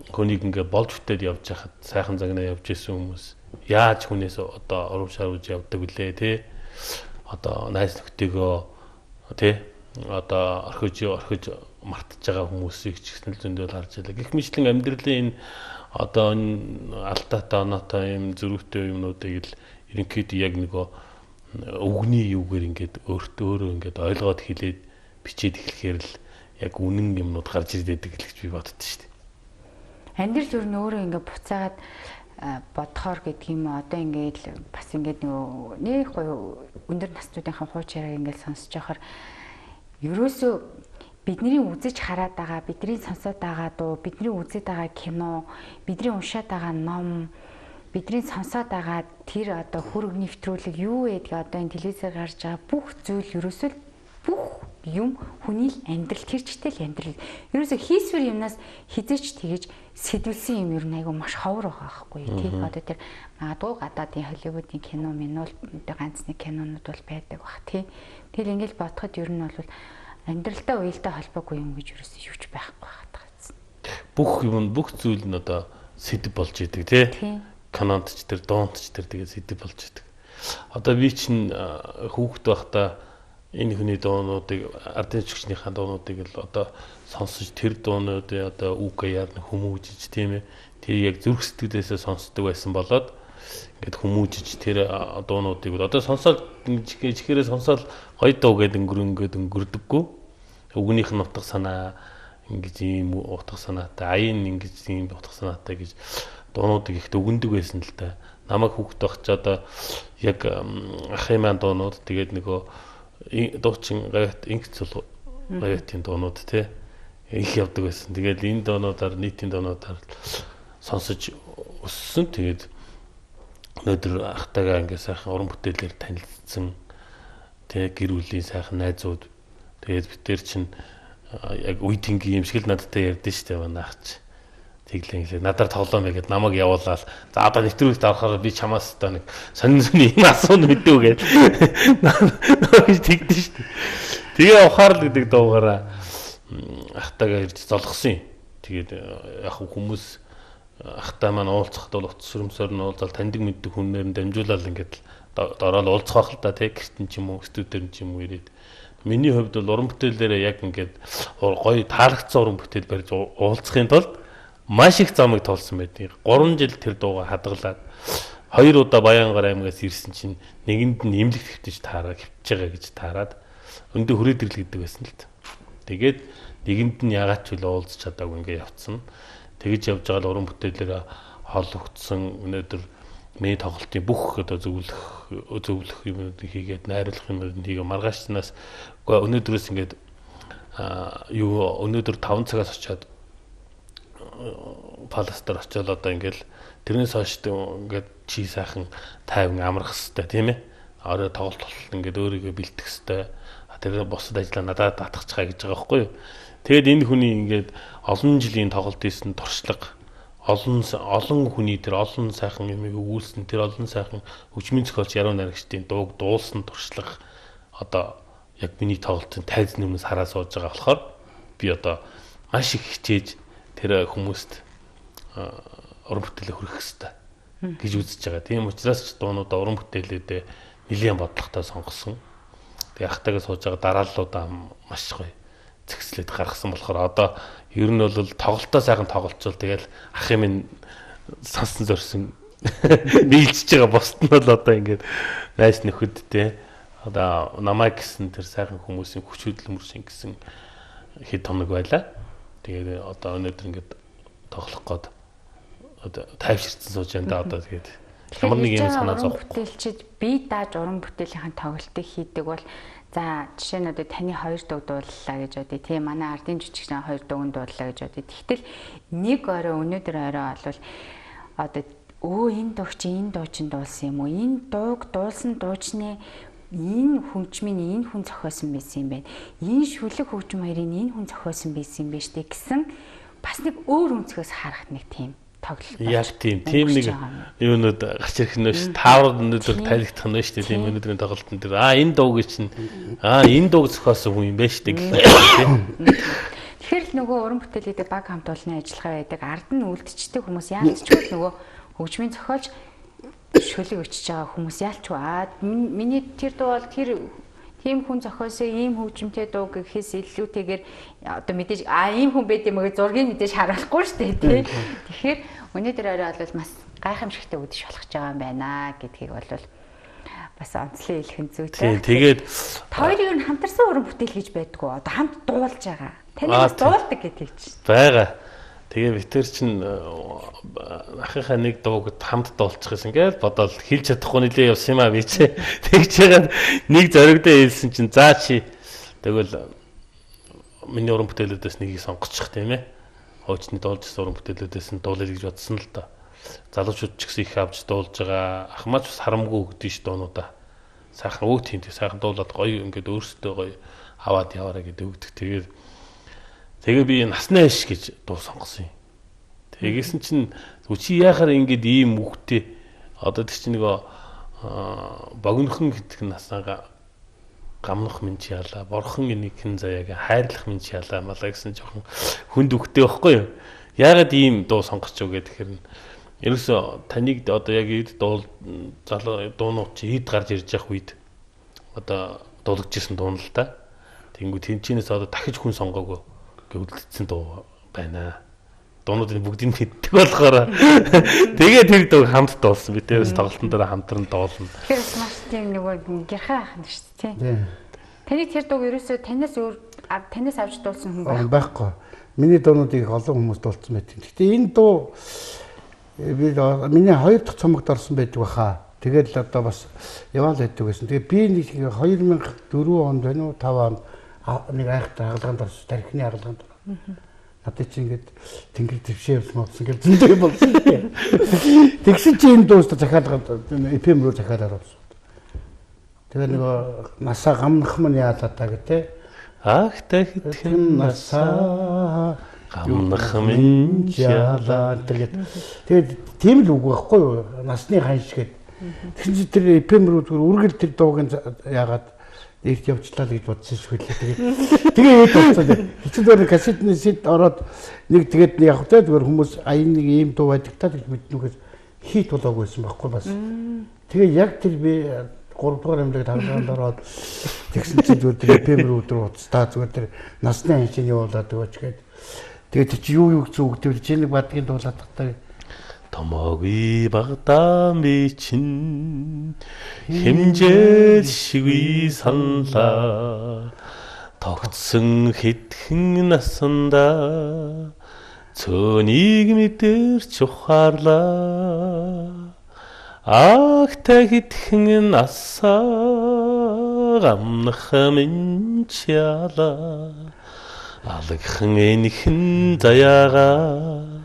хүнийг ингээд болж бүтээд явж хахад сайхан загнаа явж исэн хүмүүс яаж хүнээс одоо урам шаруулж явдаг вүлээ тий. Одоо найз нөхдөйгөө тий одоо орхиж мартаж байгаа хүмүүсийг ч гэсэн л зөндөл харж байлаа. Гэх мэтлэн амьдралын энэ одоо энэ алдаатай оноотой юм зөрүүтэй юмнуудыг л ерөнхийдөө яг нөгөө өвгний юугаар ингээд өөртөө өөрөө ингээд ойлгоод хэлээд бичээд эхлэхээр л яг үнэн юмнууд гарч ирдэг гэж би боддоо шүү дээ. Амьдрал ер нь өөрөө ингээд буцаагаад бодохоор гэдэг юм уу, одоо ингээд бас ингээд нөгөө нэг гоё өндөр наснуудынхаа хууч яриаг ингээд сонсож байхаар ерөөсөө бидний үзэж хараад байгаа, бидний сонсоод байгаа дуу, бидний үзээд байгаа кино, бидний уншаад байгаа ном, бидний сонсоод байгаа тэр одоо хөрөг нэвтрүүлэг юу гэдгийг одоо энэ телевизээр гарч байгаа бүх зүйл ерөөсөө бүх юм хүний л амьдрал, тэр чигтэл амьдрал. Ерөөсөө хийсвэр юмнаас хизээч тэгэж сэдвэлсэн юм ер нь айгүй маш ховор байгаа байхгүй тий. Одоо тэр магадгүй гадаадын Холливуудын кино минь бол ганц нэг кинонууд бол байдаг бах тий. Тэгэл ингээл бодоход ер нь бол амьдралтай уялдаа холбоогүй юм гэж ерөөсөө юуч байхгүй байхад байгаа. Бүх юм, бүх зүйл нь одоо сэдв болж идэг тий. Кинонд ч тэр, дуунд ч тэр тэгээд сэдв болж идэг. Одоо би чинь хүүхэд байхдаа энэ хүний дуунуудыг, ардын чигчнийхээ дуунуудыг л одоо сонсож тэр дуунуудын одоо үг аяар нь хүмүүжиж тийм ээ. Тэр яг зүрх сэтгэлээсээ сонсдог байсан болоод ингээд хүмүүжиж тэр дуунуудыг одоо сонсоод чихээрээ сонсоод гоё дуу гэдэг өнгөрөнгөд өнгөрдөггүй. Үгнийх нь утга санаа ингэж ийм утга санаатай, аян ингэж ийм утга санаатай гэж дуунуудыг ихтэй өгөндөг байсан л та. Намайг хүүхэд байх чи одоо яг ахын маань дуунууд тэгээд нөгөө дуучин гавьяат инх цул гавьяатын дуунууд те их явдаг байсан. Тэгээд энэ дуунуудаар нийтийн дуунуудаар сонсож өссөн. Тэгээд өнөөдөр ахтайгаа ингээ сайхан уран бүтээлээр танилцсан те гэр бүлийн сайхан найзууд. Тэгээд бид тэр чинь яг үе тэнгийн юм шиг л надтай ярьдэн штэ манай ах чи. Тэглэн хэлээ. Надаар тоглоом яагаад намайг явуулаад за одоо нэвтрүүлэгт орохоор би чамаас одоо нэг сонин сонин юм асууна мэдүү гээд гэж тэгдэн штэ. Тэгээ ухаарл гэдэг дуугаараа ахтайгаа ирж золгосон юм. Тэгээд яг хүмүүс ахтай маань уулзахад бол утас сүрмсээр нь уулзаал таньдаг мэддэг хүнээр нь дамжуулаад ингээд дороод уулзах байх л да тий гэртэн ч юм уу студиэр ч юм уу ирээд. Миний хувьд бол уран бүтээлээрээ яг ингээд гоё таалагдсан уран бүтээл барьж уулзахын тулд маш их замыг туулсан байдаг. 3 жил тэр дууга хадгалаад 2 удаа Баянгар аймагаас ирсэн чинь нэгэнд нь имлэг хэвтэж таараа хэвтэж байгаа гэж таарад өндөө хүрээдрэл гэдэг байсан л та. Тэгээд нэгэнд нь ягаад ч үл уулзч чадаагүй ингээ явцсан. Тэгэж явж байгаа л уран бүтээлээрээ холлогдсон. Өнөөдөр миний тоглолтын бүх одоо зөвлөх юмнуудыг хийгээд найруулах юмнуудыг хийгээ маргаашнаас өнөөдрөөс ингээд юу өнөөдөр 5 цагаас очиад палас дээр очиод одоо ингээл тэрнээс хойш ингээд чи сайхан тайван амрах хэвээр тийм ээ. Орой тоглолт болтол ингээд өөрийгөө бэлтгэх хэвээр. Тэр бусад ажлаа надад татчихаа гэж байгаа байхгүй юу. Тэгээд энэ хүний ингээд олон жилийн тоглолт хийсэн туршлага, олон хүний тэр олон сайхан юмыг өгүүлсэн, тэр олон сайхан хөгжмийн зохиолч Яруу найрагчдын дууг дуулсан туршлага одоо яг миний тоглолтын тайзны өмнөөс хараа сууж байгаа болохоор би одоо маш их хичээж тэр хүмүүст уран бүтээлээ хүргэх ёстой гэж үзэж байгаа. Тийм учраас ч дуунуудаа уран бүтээлүүдээ нэлээд бодлоготой сонгосон. Тэгээ ахтайгаа сууж байгаа дарааллуудаа маш гоё зэгслээд гаргасан болохоор одоо ер нь бол тоглолтоо сайхан тоглолцвол тэгэл ах юм минь сонсон зорсон биелжиж байгаа бусд нь бол одоо ингээд найз нөхөд те одоо намайг гэсэн тэр сайхан хүмүүсийн хүч хөдөлмөр шингэсэн хэд хоног байлаа. Тэгээд одоо өнөөдөр ингээд тоглох гээд одоо тайвширсан сууж байна да одоо тэгээд Ямар нэг юм санаа зовхгүй. Бүтээлчид бие дааж уран бүтээлийн тоглолтыг хийдэг бол за жишээ нь одоо таны хоёр дуу дууллаа гэж бодъё. Тийм манай ардын жүжигчдийн хоёр дууг дууллаа гэж бодъё. Тэгтэл нэг орой өнөөдөр орой бол одоо энэ дуу чи энэ дуу чин дуулсан юм уу? Энэ дууг дуулсан дуучны энэ хөгжмийн энэ хүн зохиосон байсан юм байна. Энэ шүлэг хөгжим хоёрын энэ хүн зохиосон байсан юм байна штэ гэсэн бас нэг өөр өнцгөөс харах нэг тийм тоглолт. Яг тийм нэг юунууд гарч ирэх нь шүү. Тааврууд өнөөдөр танигдах нь шүү. Тийм өнөөдрийн тоглолтын дээр энэ дууг чинь энэ дууг зохиосон хүн юм байна шүү гэх тийм. Тэгэхээр л нөгөө уран бүтээл гэдэг баг хамт олонны ажиллагаа байдаг. Ард нь үлдчихдэг хүмүүс яалтчгүй л нөгөө хөгжмийн зохиолч шүлэг өчөж байгаа хүмүүс яалчгүй. Миний тэр дуу бол тэр тийм хүн зохиосон ийм хөгжимтэй дуу гэхээс илүүтэйгээр одоо мэдээж ийм хүн байд юм гэж зургийг мэдээж харуулахгүй шүү дээ тий. Тэгэхээр өнөөдөр орой бол бас гайхамшигтай үдших болох гэж байгаа юм байна гэдгийг бол бас онцлог хэлэх нь зүйтэй. Тийм тэгээд хоёр ер нь хамтарсан уран бүтээл гэж байдгүй. Одоо хамт дуулж байгаа. Таны бас дуулдаг гэдэг чинь. Байгаа. Тэгээ битэр чинь ахынхаа нэг дууг хамт дуулчих гэсэн ингээл бодоол хэлж чадахгүй нилээ явсан юм а би чи. Тэгж яагаад нэг зоригдоо хэлсэн чинь за чи тэгвэл миний уран бүтээлүүдээс нэгийг сонгочих тийм ээ. Хуучны дуулж ирсэн уран бүтээлүүдээс нь дуулъя гэж бодсон л доо. Залуучууд ч гэсэн их авч дуулж байгаа. Ахмаач бас харамгүй өгдөн ш дуунуудаа. Сайхан өө тийм сайхан дуулаад гоё ингээд өөрсдөө гоё аваад яваарай гэдэг өгдөг. Тэгээд тэгээ би насны хаш гэж дуу сонгосон юм. Тэгсэн чинь чи яхаар ингэж ийм үгтэй одоо тэр чинь нөгөө богинохон гэдэг наснаага гамнах минь чи ялаа, борхон энийг хэн заяаг хайрлах минь чи ялаа малаа гэсэн жоохон хүнд үгтэй байхгүй юу? Яагаад ийм дуу сонгоч юу гэхээр ерөөсөө таныг одоо яг эд дуул залуу дуунууд чи эд гарч ирж явах үед одоо дуулагдж ирсэн дуун л да. Тэнгүү тэнчэнээс одоо дахиж хүн сонгоогүй үлдсэн дуу байна. Дуунуудын бүгдийг мэддэг болохоор тэгээ тэр дууг хамт дуулсан. Би тэрээс тоглолтон дээр хамтран дуулна. Тэгэхээр маш тийм нөгөө гэрхээ ах нь шүү дээ. Таны тэр дууг ерөөсөө танаас өөр танаас авч дуулсан хүн байхгүй. Миний дуунуудыг их олон хүмүүс дуулсан байдаг. Гэхдээ энэ дуу би миний хоёр дахь цомогт орсон байдаг баха. Тэгээд л одоо бас яваал байдаг байсан. Тэгээ би нэг 2004 онд байна уу 5 онд нэг айхтар хагалгаанд орсон, тархины хагалгаанд. Надад чи ингээд тэнгэр твшээ явсан болсон гэж зөндөө юм болсон. Тэгсэн чи энэ дууста захиалга FM рүү захиалгаар авсан. Тэгээ нөгөө насаа гамнах мань яалаа та гэдэг. Ах та хэдхэн насаа гамнах минь яалаа гэдэг. Тэгээд тийм л үг байхгүй юу? Насны ханш гэдэг. Тэгсэн чи тэр FM рүү зүгээр үргэл тэр дууг яагаад эрт явчлаа л гэж бодсон шүү дээ. Тэгээ хэд болсон. Хэцүү дээр кассетны сет ороод нэг тэгээд яг тэ зүгээр хүмүүс аян нэг ийм дуу байдаг та гэж мэднүүхээс хийт болоогүй байсан байхгүй бас. Тэгээ яг тэр би 3 дугаар амлагт хагалгаанд ороод тэгсэн чинь зүгээр тэр FM рүү өдөр уцтаа зүгээр тэр насны ханшийг явуулаад өгөөч гээд. Тэгээд чи юу гэсэн үг гэвэл чи нэг бадгийн дуулаад тахтай. Томоогүй багтаа би чинь хэмжээл шигүй саналаа тогтсон хэдхэн насандаа цөөнийг мэдэрч ухаарлаа. Ах та хэдхэн насаа гамнах минь чалаа алагхан энхэн заяагаа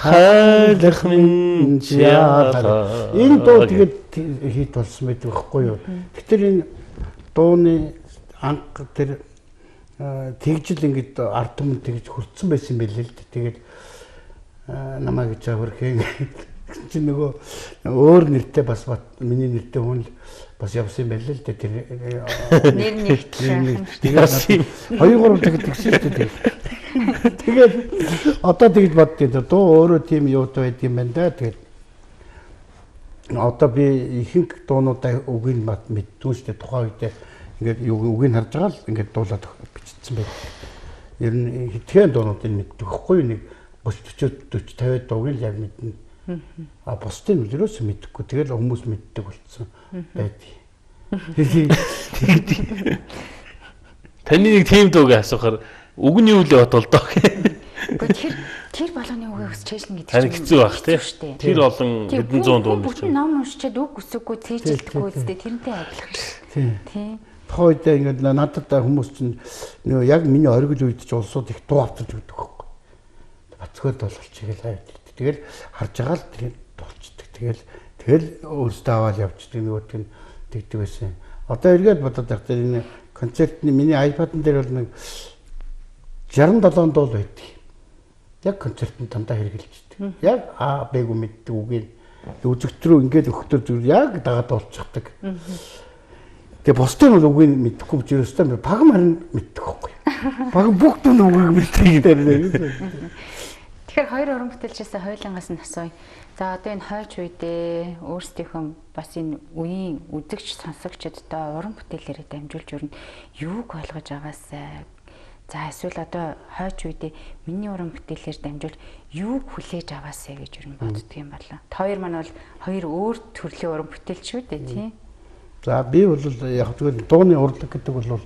хайрлах минь ялаа. Энэ дуу тэгээд хийт болсон байдаг байхгүй юу? Тэгэхээр энэ дууны анх тэр тэгжил ингээд ард түмэн тэгж хүртсэн байсан байлээ л дээ. Тэгээд намайг гэж хөрхийн чи нөгөө өөр нэртэй бас миний нэртэй хүн л бас явсан юм байлээ л дээ. Тэр нэр нэгтлээ. Тэгээд 2 3 дахь тэгсэн шүү дээ. Тэгээд одоо тэгж боддیں۔ Дуу өөрөө тийм юутай байд юм байна да. Тэгээд одоо би ихэнх дуунуудаа үгийг мэддгүй шүү дээ. Тухайн үедээ ингээд үгийг харж байгаа л ингээд дуулаад бичсэн байд. Ер нь хэдхэн дуунуудыг мэддэг байхгүй юу? Нэг 30 40 40 50 дууг л яг мэднэ. А бусдын ерөөсөө мэдэхгүй. Тэгэл хүмүүс мэддэг болсон байдаг. Таны нэг тийм дууг асуухаар үг нь юу лээ бодвол доо. Гэхдээ тэр Тэр болгоны үгийг ус чэйжлэн гэдэг чинь хэцүү байх тий. Тэр олон хэдэн зуун дуу чинь ном уншичаад үг үсэггүй цээжилдэггүй үстэй тэрнтэй адилхан шүү. Тий. Тухайн үед ингээд надад хүмүүс чинь нөгөө яг миний оргил үед ч улсууд их дуу автаж өгдөг байхгүй. Бацгоод болчих гээл аваад. Тэгэл харж байгаа л тэр дуулцдаг. Тэгэл өөрсдөө аваад явчихдаг, нөгөөдг нь тэгдэг байсан. Одоо эргээд бодоод байхдаа энэ концертны миний iPad-н дээр бол нэг 67 дуу байдаг. Яг концертын дандаа хэрэгжилждэг. Яг А, Б-г мэддэг үгийг үзэгт рүү ингээд өгтөр зүгээр яг дагаад дуулчихдаг. Тэгээ бусдын бол үгийг мэдэхгүй ч ерөөсөө пагам харин мэддэг байхгүй. Пагам бүх дүн үгийг мэддэг дээр. Тэгэхээр хоёр уран бүтээлчээс хоёулангаас нь асууя. За одоо энэ хойч үедээ өөрсдийнхөө бас энэ үеийн үзэгч сонсогчдод уран бүтээлээрээ дамжуулж өрнө юуг ойлгож аваасай. За эсвэл одоо хойч үедээ миний уран бүтээлээр дамжуулж юуг хүлээж аваасай гэж юу боддөг юм болоо. Та хоёр маань бол хоёр өөр төрлийн уран бүтээлч шүү дээ, тийм. За би бол яг зүгээр дууны урлаг гэдэг бол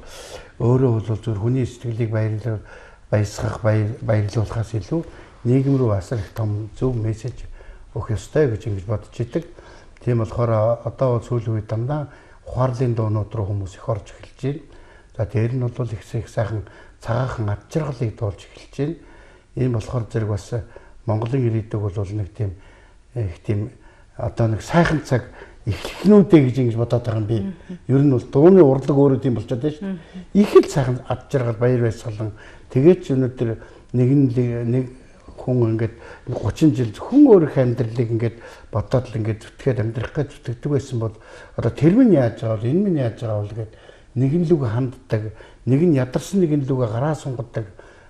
өөрөө бол зүгээр хүний сэтгэлийг баясгах, баярлуулахаас илүү нийгэм рүү асар их том зөв мессеж өгөх ёстой гэж ингэж бодож идэг. Тийм болохоор одоо сүүлийн үед дандаа ухаарлын дуунууд руу хүмүүс их орж эхэлж байна. За тэр нь бол их сайхан цагаахан ад жаргалыг дуулж эхэлж байна. Ийм болохоор зэрэг бас Монголын ирээдүг бол нэг тийм их тийм одоо нэг сайхан цаг эхлэнүүдээ гэж ингэж бодоод байгаа юм би. Ер нь бол дууны урлаг өөрөө тийм болчиход байна шүү дээ. Их л сайхан ад жаргал баяр баясгалан тэгээд ч өнөөдөр нэг хүн ингээд 30 жил зөвхөн өөрийнх амьдралыг ингээд бодоод л ингээд зүтгээд амьдрах гэж зүтгэдэг байсан бол одоо тэр минь яаж байгаа бол энэ минь яаж байгаа бол гээд нэг нь лүг ханддаг, нэг нь ядарсан нэг нь лүгэ гараа сунгадаг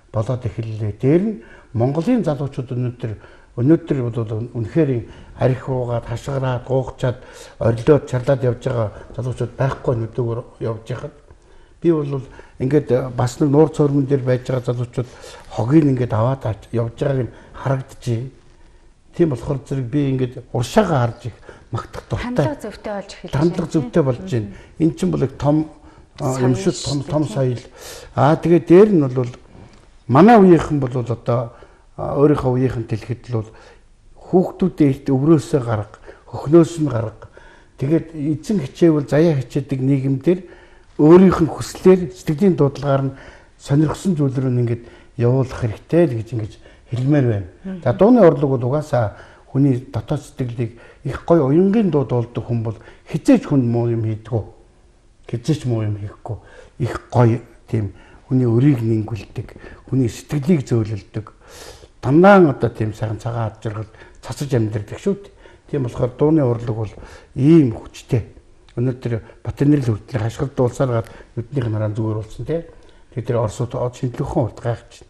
болоод эхэллээ. Дээр нь Монголын залуучууд өнөөдөр бол үнэхээр арх уугаад, хашгираад, гуйгчаад, орилоод, чарлаад явж байгаа залуучууд байхгүй нүдүүгээр явж байхад би бол ингээд бас нэг нуур цөөрмөн дээр байж байгаа залуучууд хогийг ингээд аваад явж байгааг нь харагдчихэв. Тийм болохоор зэрэг би ингээд уршаагаа харж их магтах дуртай. Хандлага зөвтэй болж эхэлж байна. Хандлага зөвтэй болж байна. Эн чинь бол их том юм шиг том соёл. Аа тэгээ дээр нь бол манай үеийнхэн бол одоо өөрийнхөө үеийнхэн дэлгэхэд л бол хүүхдүүдээ эрт өврөөсөө гарга, хөхнөөс нь гарга. Тэгээд эзэн хичээвэл заяа хичээдэг нийгэмдэр өөрийнх нь хүслээр сэтгэлийн дуудлагаар нь сонирхсон зүйл рүү ингээд явуулах хэрэгтэй л гэж ингэж хэлмээр байна. За дууны орлого бол угаасаа хүний дотоод сэтгэлийг их гоё уянгийн дуу дуулдаг хүн бол хизээч хүн муу юм хийдгүү. Хизээч муу юм хийхгүй. Их гоё тийм хүний өрийг нэнгүүлдэг, хүний сэтгэлийг зөөлөлдөг. Дандаа одоо тийм сайхан цагаан ад жаргал цацаж амьдардаг шүү дээ. Тийм болохоор дууны урлаг бол ийм хүчтэй. Өнөөдөр Батэнэрл хүртэл хашгир дуулсаар гад нүднийх нараа зүгээр болсон тий. Тэр тэр Оросууд шинжлэхэн урд гайхаж.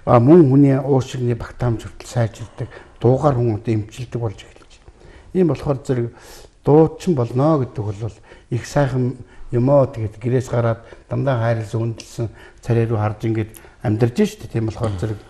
А мөн хүний уушигны багтаамж хүртэл сайжирдаг, дуугаар хүн одоо эмчилдэг болж эхэлж. Ийм болохоор зэрэг дуучин болно гэдэг бол их сайхан юм оо. Тэгээд гэрээс гараад дандаа хайрлсан үнэлсэн царай руу харж ингээд амьдарч штэ. Тийм болохоор зэрэг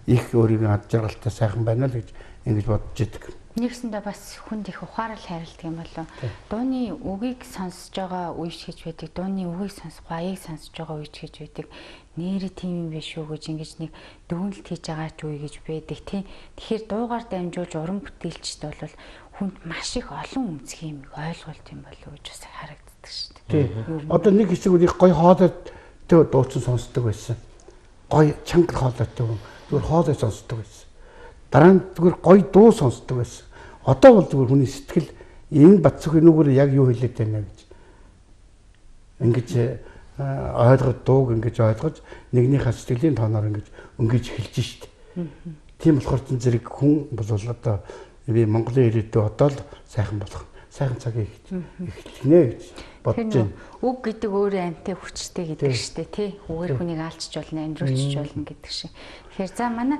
их өөрийн ад жаргалтай сайхан байна л гэж ингэж бодож идэг. Нэгсэндээ бас хүнд их ухаарал хайрладаг юм болов. Дууны үгийг сонсож байгаа үе ч гэж байдаг. Дууны үгийг сонсохгүй аяыг сонсож байгаа үе ч гэж байдаг. Нэрээ тийм юм биш үү гэж ингэж нэг дүгнэлт хийж байгаа ч үе гэж байдаг тий. Тэгэхээр дуугаар дамжуулж уран бүтээлчд бол хүнд маш их олон үнцгийн юм ойлголт юм болов гэж бас харагддаг шүү дээ. Тий. Одоо нэг хэсэг үл их гоё хоолойтой дуучин сонсдог байсан. Гоё чанга хоолойтой хүн зүгээр хоолой сонсдог байсан. Дараа нь зүгээр гоё дуу сонсдог байсан. Одоо бол зүгээр хүний сэтгэл энэ Батцөх энүүгээр яг юу хэлээд байна гэж ингэж ойлгож дууг ингэж ойлгож нэгнийхээ сэтгэлийн тооноор ингэж өнгөж эхэлж шít. Тийм болохоор ч зэрэг хүн бол одоо би Монголын ирээдүй одоо л сайхан болох сайхан цагийг эхлэнэ гэж бодож байна. Үг гэдэг өөрөө амьтай хүчтэй гэдэг штэ тий. Үгээр хүнийг аалчж болно, амьдруулчих болно гэдэг шиг. Тэгэхээр за манай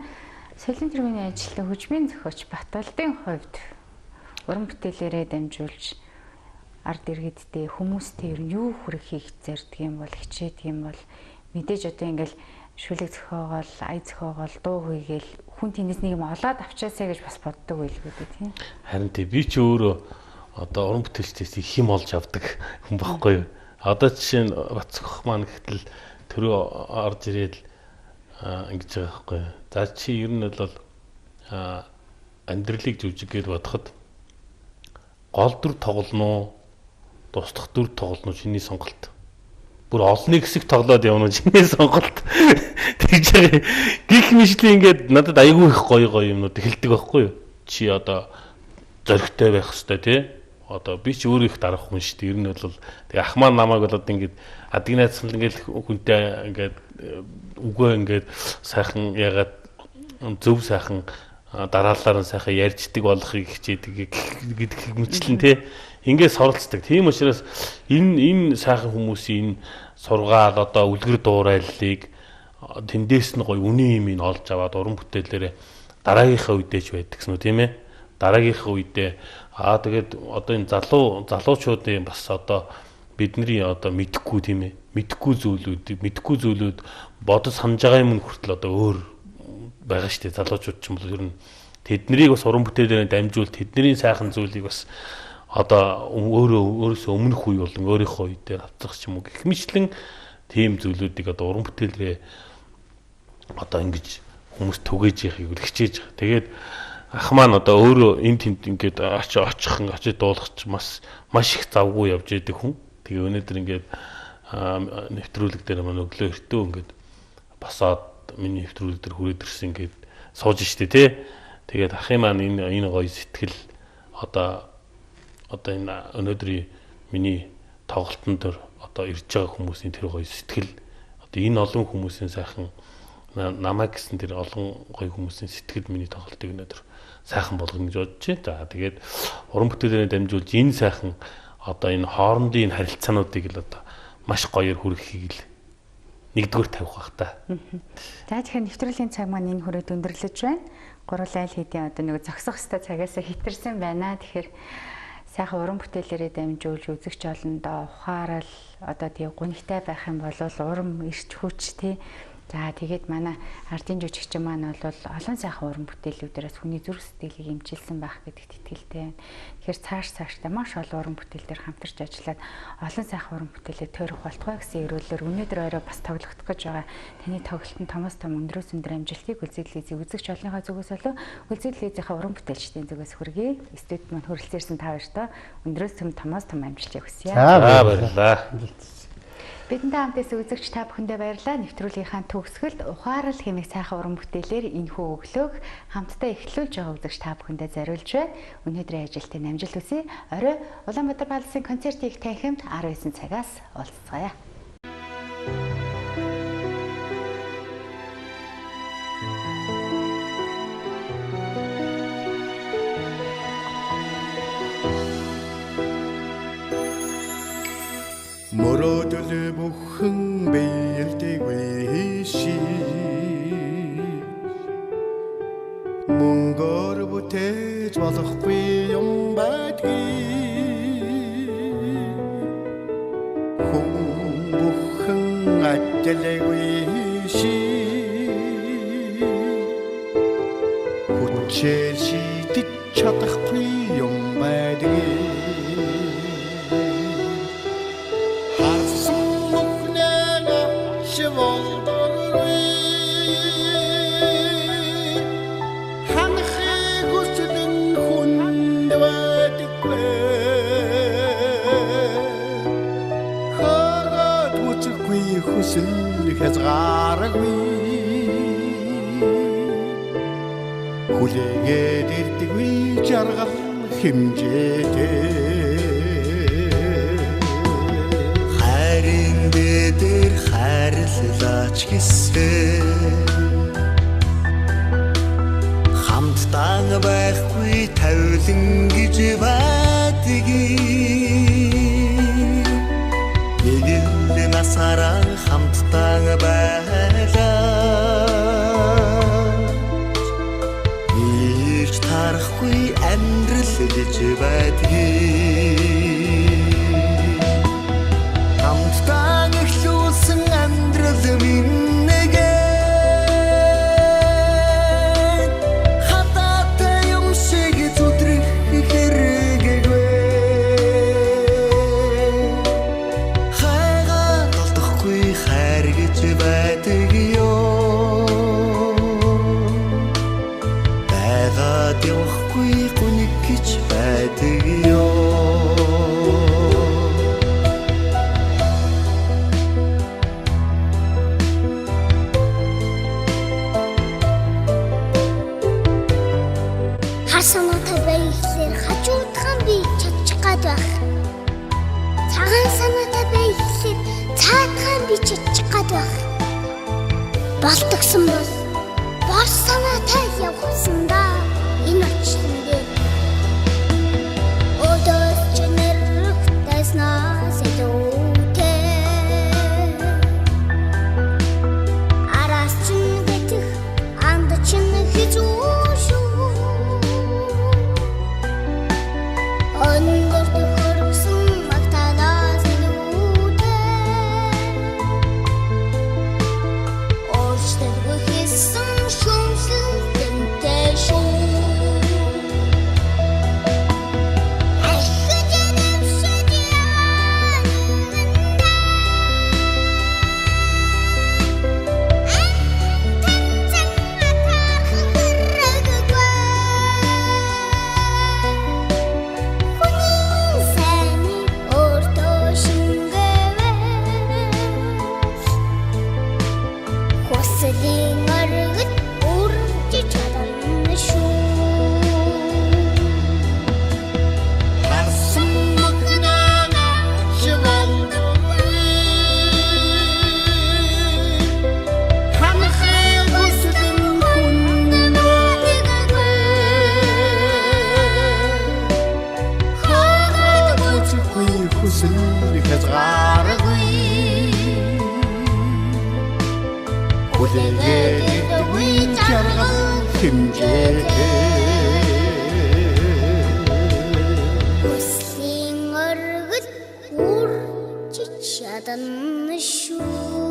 Соёлын тэргүүний ажилтан хөгжмийн зохиолч Батболдын хувьд уран бүтээлээрээ дамжуулж ард иргэдтэй хүмүүстэй ер нь юу хүрэхийг зорддог юм бол хичээдэг юм бол мэдээж одоо ингээл шүлэг зохиогоол, ая зохиогоол, дуу хийгээл хүн тэндээс нэг юм олоод авчаасаа гэж бас боддог байлгүй дээ тийм. Харин тий би ч өөрөө одоо уран бүтээлчдээс их юм олж авдаг хүн байхгүй юу. Одоо жишээ нь Батцөх маань гэтэл төрөө орж ирээд ингэж байгаа байхгүй юу. За чи ер нь бол амьдралыг жүжиг гэж бодоход гол дүр тоглоно уу, туслах дүр тоглоно уу чиний сонголт. Бүр олонний хэсэг тоглоод явна уу чиний сонголт. Тэгж байгаа. Гэх мэтлээ ингээд надад айгүй их гоё гоё юмнууд эхэлдэг байхгүй юу? Чи одоо зоригтой байх хэвээр тий. Одоо би ч өөрөө их дарах хүн шүү дээ. Ер нь бол тэгээ ах маань намайг болоод ингээд адиг найцсан ингээд хүнтэй ингээд үгөө ингээд сайхан ягаад зөв сайхан дараалалаар нь сайхан ярьждаг болохыг хичээдэг гэдэг мэтлэн тий. Ингээд суралцдаг. Тийм учраас энэ сайхан хүмүүсийн энэ сургаал одоо үлгэр дуурайллыг тэндээс нь гоё үнийн юм ин олж аваад уран бүтээлээрээ дараагийнхаа үедээ ч байдаг гэсэн үү тийм ээ. Дараагийнхаа үедээ тэгээд одоо энэ залуучуудын бас одоо бидний одоо мэдхгүй тийм ээ. Мэдхгүй зүйлүүд бодож санаж байгаа юм хүртэл одоо өөр байгаа шүү дээ. Залуучууд ч юм бол ер нь тэднийг бас уран бүтээлээр дамжуул тэдний сайхан зүйлийг бас одоо өөрөөсөө өмнөх үе болон өөрийнхөө үе дээр авцах ч юм уу гэх мэтлэн тийм зүйлүүдийг одоо уран бүтээлрээ одоо ингэж хүмүүс түгээж яхийг хичээж байгаа. Тэгээд ах маань одоо өөрөө энэ тэнд ингээд очиж дуулах ч маш их завгүй явж идэг хүн. Тэгээ өнөөдөр ингээд нэвтрүүлэг дээр маань өглөө өртөө ингээд босоод миний нэвтрүүлэг дээр хүрээд ирсэн ингээд сууж штэ тий. Тэгээд ахын маань энэ гоё сэтгэл одоо энэ өнөөдрийн миний тоглолтын дээр одоо ирж байгаа хүмүүсийн тэр гоё сэтгэл одоо энэ олон хүмүүсийн сайхан намайг гэсэн тэр олон гоё хүмүүсийн сэтгэл миний тоглолтыг өнөөдөр сайхан болгоно гэж бодож байна. За тэгээд уран бүтээлээр дамжуулж энэ сайхан одоо энэ хоорондын харилцаануудыг л одоо маш гоёор хүргэхийг л нэгдүгээр тавих бах та. За тэгэхээр нэвтрүүлгийн цаг маань энэ хүрээд өндөрлөж байна. Гурван айл хэдийн одоо нэг зогсох хэвээр цагаасаа хитэрсэн байна. Тэгэхээр сайхан уран бүтээлээрээ дамжуулж үзэгч олондоо ухаарал одоо тийм гунигтай байх юм бол урам ирч хүч тий. За тэгээд манай ардын жүжигч маань бол олон сайхан уран бүтээлүүдээрээс хүний зүрх сэтгэлийг эмчилсэн байх гэдэгт итгэлтэй байна. Тэгэхээр цаашдаа маш олон уран бүтээл дээр хамтарч ажиллаад олон сайхан уран бүтээлээ тойрох болтугай гэсэн ерөөлөөр өнөөдөр орой бас тоглогдох гэж байгаа. Таны тоглолт нь томоос том өндрөөс өндөр амжилтыг Үлзий телевизийн үзэгч олонныхоо зүгээс болон Үлзий телевизийнхаа уран бүтээлчдийн зүгээс хүргэе. Студид маань хүрэлцээрсэн та хоёртоо өндрөөс том томоос том амжилтыг хүсье. За баярлалаа. Бидэнтэй хамт үзэгч та бүхэндээ баярлалаа. Нэвтрүүлгийнхаа төгсгөлд ухаарал хэмээх сайхан уран бүтээлээр энэхүү өглөөг хамтдаа эхлүүлж байгаа үзэгч та бүхэндээ зориулж байна. Өнөөдрийн ажилтны амжилт хүсье. Орой Улаанбаатар Паласын концертыг танхимд 19 цагаас уулзцгаая. Мөрөөдөл бүхэн биелдэггүй шиг мөнгөөр бүтээж болохгүй юм байдгийг хүн бүхэн адилгүй шиг хүчээр шийдэж чадахгүй юм байдгийг хязгааргүй хүлээгээд ирдэггүй жаргал хэмжээтэй хайрын бэдэр хайрлаач гэсэн хамтдаа байхгүй тавилан гэж байдгийг нэг л насаараа хамтдаа байлаа ийж тарахгүй амьдрал гэж байдгийг хамтдаа эхлүүлсэн амьдрал минь нэгэ хатаатай юм шиг зүтрэх хэрэггүй хайгаа толдохгүй хайр гэж байдаг ёо. Санаатай бай гэхлээр хажуудхан би чадчих гад байх. Цагаан санаатай бай гэхлээр цаадхан би чадчих гад байх. Болтгсон бол бор санаатай явсан да энэ очлон дээр. Өдөөс ч нэрхтэснаас илүүтэй. Араас ч гэтэх анд ч хэзүү шүү. Өндөр хөргсөн магтаанаас илүүтэй. Өөрчлөлгүй хийсэн шүмжлэнтэй шүү. Ахиж дэвшиж явна. Тэнцэн атархан хэрэггүй. Хүний сайныг өөртөө шингээвэл хүслийн оргил үржиж чадна шүү. Харсан мөхнөө авч болдгүй. Ханахын хүсэл хүнд нөлөөлгүй. Хаад үзэхгүй хүсэл хязгааргүй. Хүлээгээд ирдэггүй жаргал хэмжээтэй. Хүслийн оргил үржиж чадна шүү.